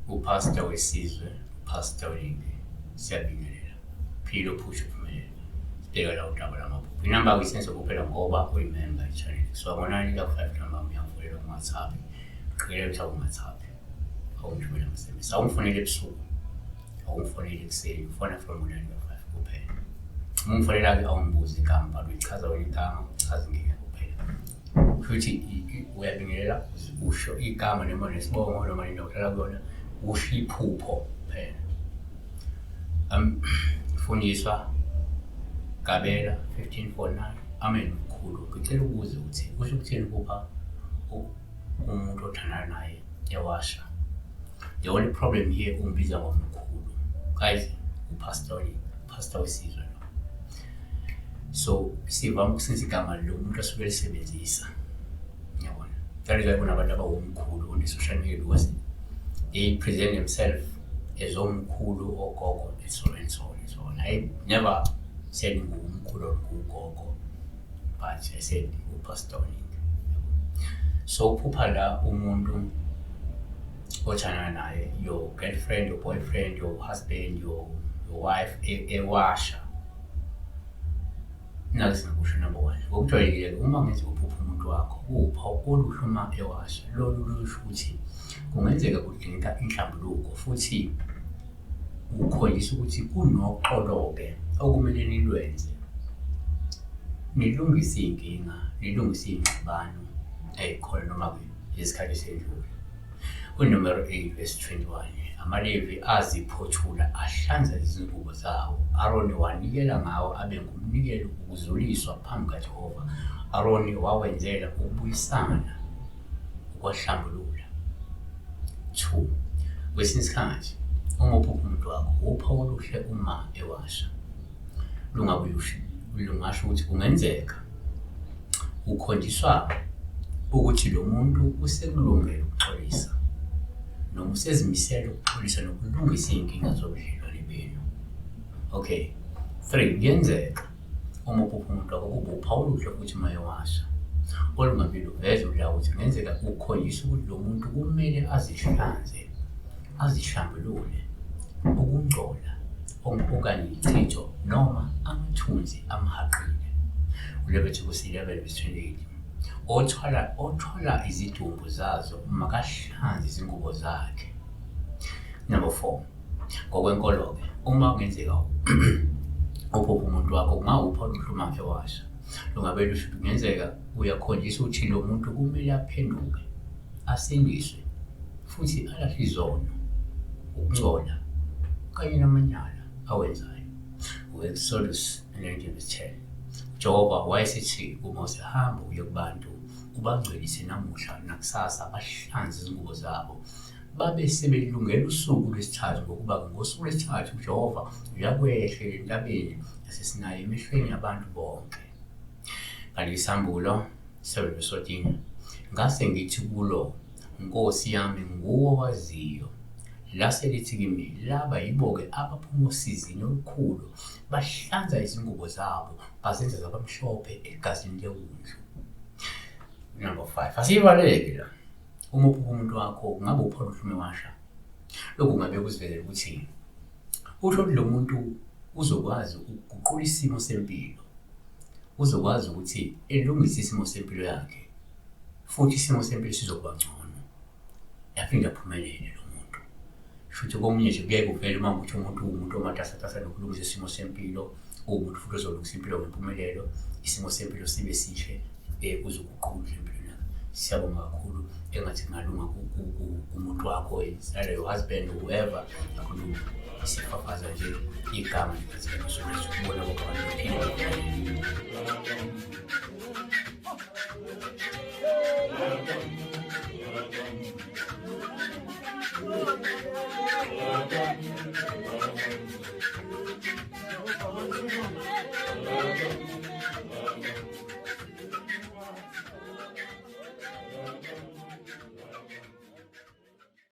Upastor wesizwe, uPastor Olingi, siyabingelela. Phila uphushe uphumelele. Sibheka la udaba lamaphupho. Inamba yakho isenzo kuphela ngoba uyimember ye-channel. So ngo-9 ila ku-5 ntambama uyangifonela ku-WhatsApp. Qikelela ukuthi awungi-WhatsApp. Awungithumela ama-SMS. Awungifoneli ebusuku. Awungifoneli ekuseni. Ufona from ngo-9 ila ku-5 kuphela. Uma ungifonela-ke awungibuzi igama, but uyichaza wena igama, uchaza inkinga kuphela. Kusho ukuthi uyabingelela usho igama noma nesibongo noma nendawo ohlala kuyona, usho iphupho kuphela. Fundiswa Gabela 1549. Amen mkhulu. Ngicela ukubuza ukuthi kusho ukuthini ukupha umuntu othandana naye ewasha. The only problem here ungibiza ngomkhulu. Guys, upastor, pastor wesizwe lo. So sivame ukusebenzisa igama lo muntu asuke elisebenzisa. Yabona. That is why kunabantu abawomkhulu on the social media because they present themselves as omkhulu, ogogo, and so and so and so on. I never said ngumkhulu or ngugogo, but I said upastor. So uphupha la umuntu othandana naye, your girlfriend, your boyfriend, your husband, your wife ewasha. Nazi singakusho number one. Ngokujwayelekile uma kungenzeka uphupha umuntu wakho, kuwuphawu oluhle uma ewasha. Lolu lusho ukuthi kungenzeka kudingeka inhlambuluko futhi kukhombisa ukuthi kunoxolo-ke okumele nilwenze. Nilungise iy'nkinga, nilungise iy'ngxabano ey'khona noma-ke ngesikhathi esedlule. Kunomero 8 verse 21, amaLevi aziphothula ahlanza izingubo zawo. Aroni wanikela ngawo abe ngumnikelo wokuzuliswa phambi kukaJehova. Aroni wawenzela ukubuyisana, ukwahlambulula. 2 Kwesinye isikhathi uma uphupha umuntu wakho, uphawu oluhle uma ewasha. Lungabuye lungasho ukuthi kungenzeka ukhonjiswa ukuthi lo muntu usekulungele ukuxolisa noma usezimisele ukuxolisa nokulungisa iy'nkinga zobudlelwane benu. Okay, three, kuyenzeka uma uphupha umuntu wakho kube uphawu oluhle futhi uma ewasha olungabi luveza ulaka ukuthi kungenzeka ukhonjiswa ukuthi lo muntu kumele azihlanze, azihlambulule ukungcola okanye ichitho noma amathunzi amhaqile. ULevitikusi 11 verse 28. Othwala izidumbu zazo makahlanze izingubo zakhe. Number 4. Ngokwenkolo-ke, uma kungenzeka uphuphe umuntu wakho kungawuphi oluhle uma ewasha. Lungabe lusho ukuthi kungenzeka uyakhonjiswa ukuthi lo muntu kumele aphenduke, asindiswe futhi alahle izono, ukungcola kanye namanyala awenzayo. U-Exodus 19 verse 10. UJehova wayesethi kuMose, hamba uye kubantu ubangcwelise namuhla nakusasa, bahlanze izingubo zabo Babe sebelungela usuku lwesithathu, ngokuba ngosuku lwesithathu uJehova uyakwehlela entabeni yaseSinayi emehlweni abantu bonke. Kanti iSambulo 7 verse 14, ngase ngithi kulo, Nkosi yami, nguwe owaziyo. Lase lithi kimi, laba yibo-ke abaphuma osizini olukhulu, bahlanza izingubo zabo, bazenza zabamhlophe egazini leWundlu. Number 5, asiyivaleke la. Uma uphupha umuntu wakho kungabe uphole uhlume washa. Lokhu kungabe kusivezela ukuthi usho ukuthi lo muntu uzokwazi ukuguqula isimo sempilo. Uzokwazi ukuthi elungise isimo sempilo yakhe futhi isimo sempilo sizokuba ngcono. Aphinde aphumelele lo muntu. Shuthi komunye nje kuyaye kuvele uma ukuthi umuntu uwumuntu omatasatasa nokulungisa isimo sempilo, uwumuntu futhi ozolungisa impilo ngempumelelo, isimo sempilo sibe sihle, uzoguqula impilo yakhe. Siyabonga kakhulu, engathi kungalunga kumuntu wakho, either your husband or whoever, akulunga. Sifafaza nje igama likaJesu Kristu kubona bonke abantu bephila.